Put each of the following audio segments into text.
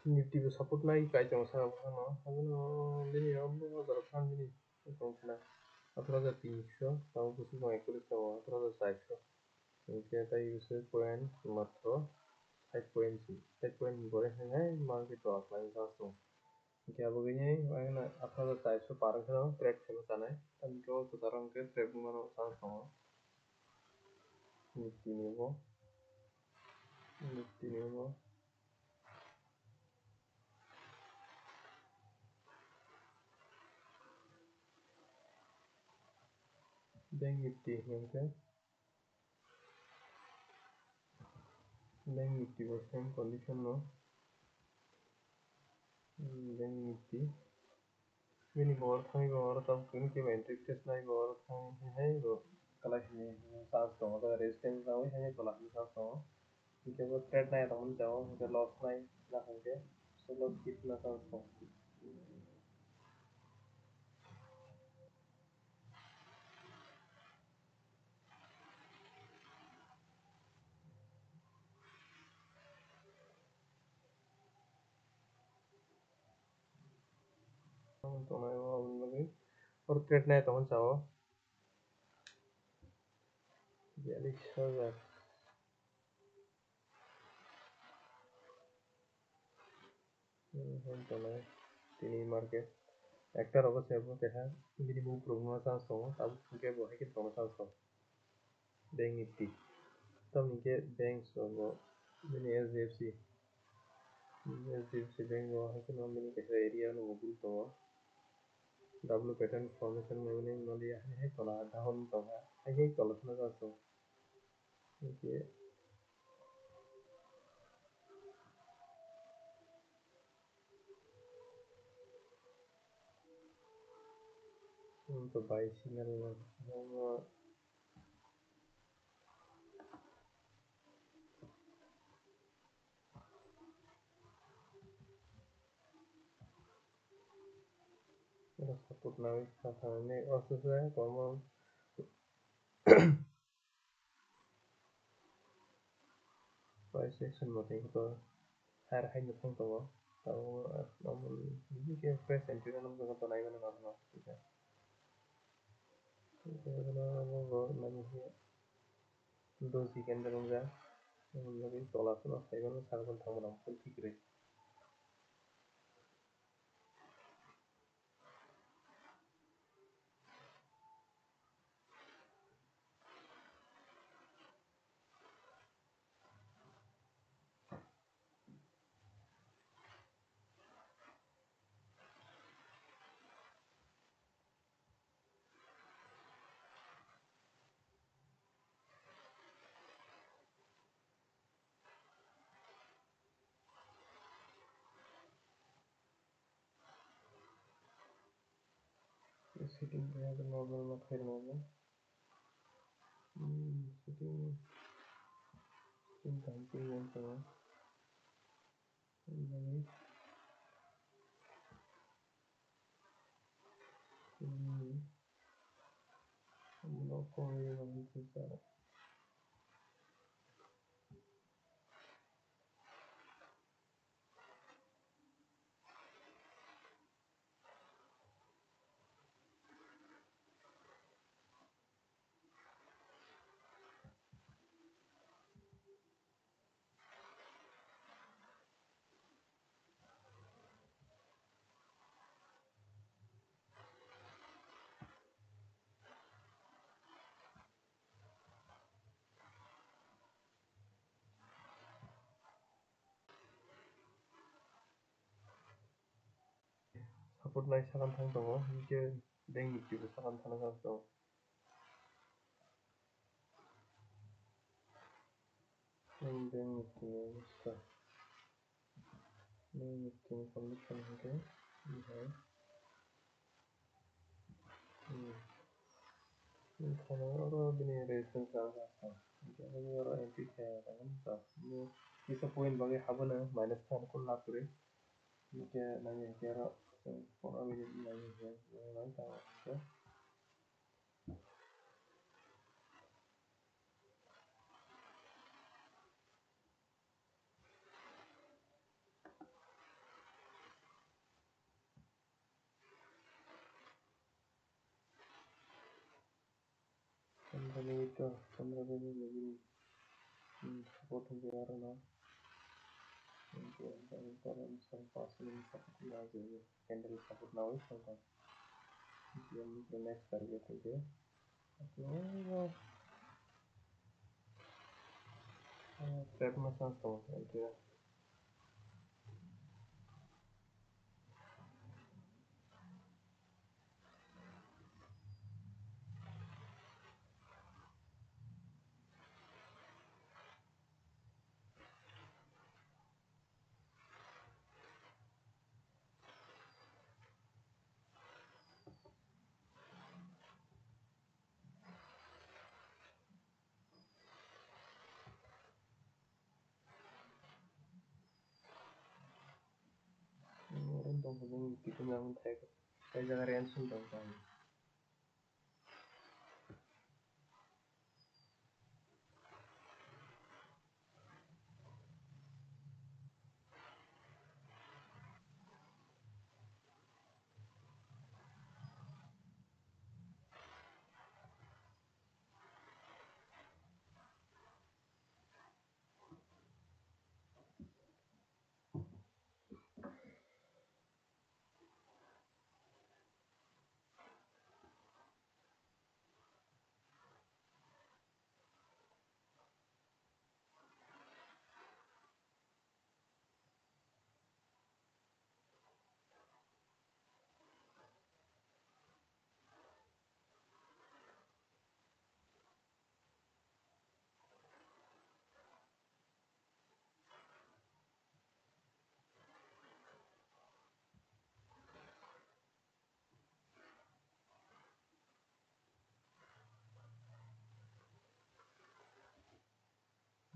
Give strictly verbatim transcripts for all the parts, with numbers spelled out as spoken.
Nifty bo support nai kai tongo saka bwkhano, abono bini o bwkha jorok thang bini tong khna atharo hajar tinsho, tabuk bwswk bo ekkuris tongo atharo hajar charsho. Hinkhe tai bwswk point matro sait point si, sait point ni borok hai hai market rok aklai wngkha aswk. Hinkhe abo gini atharo hajar charsho par wngkhe trade khaima chanai, tamni khe o kwcharo hinkhe trade wngmano chance tongo. Nifty ni bo, Nifty ni bo. Bank Nifty hinkhe, Bank Nifty bo same condition no, hmm, Bank Nifty bini bor thangwi bo oro tabuk tini khe entry test nai bo oro thangwi hai hai bo kwlai hwnwi chance tongo, resistance nangwi hai hai kwlai hwnwi chance tongo. Hinkhe bo trade nai tongmani jagao hinkhe loss nai, na hinkhe so loss kit na chance tongo. Tongnai o aboni bagwi oro trade nai tongmani jagao. Biyalish hajar. Hmm, hwn tongnai tini market. Ekta rogo se bo keha bini bukrok no chance tongo, tabuk hwnkhe bo hai khe tongna chance tongo. Bank Nifty. Tamni khe bank rogo bini H D F C. H D F C bank o hai kheno bini kaisa area no bo gul tongo. W pattern formation wngmani wngmani hai hai tola down tongkha, hai hai tola kheno chance tongo. Hinkhe to buy signal no. Oro support nai kha thani o se se komo. Price action bo tei khe to higher high no thang tongo. Tabuk omo bini khe fresh entry no nukjakgo to naimanwi norokno. Doji candle wngjak. Aboni bagwi tola phano saimanwi saka phano thangmano full thik kwrwi. Setting kaya ke normal ma khair normal. Hmm, setting, setting time pin yang tengah. Hmm. Hmm. Block kong yang bisa. Support nai sakang thang tongo, hinkhe Bank Nifty bo sakang thang thang tongo. Bank Nifty ni bwsa. Bank Nifty ni condition hinkhe, hmm. Oro bini resistance aro kisa point bagwi habono minus than khe lab kwrwi. Hinkhe nai hinkhe oro chwng pondro minute nai hinkhe nai tamo hinkhe. Nito, pondro minute ni bini, hmm, support hwnjak aro no. Hwnjak aro no, paanch minute support hwnjak aro no. Candle support nawi songkha. Next target hwnjak. Trap ma chance tongo, entry. Oro tong khe bini kiting ang thai, tei jaga reaction tong kha.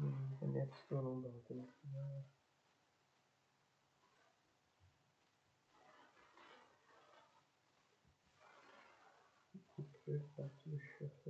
Hmm, next one on the hotel. Okay, that's the shift.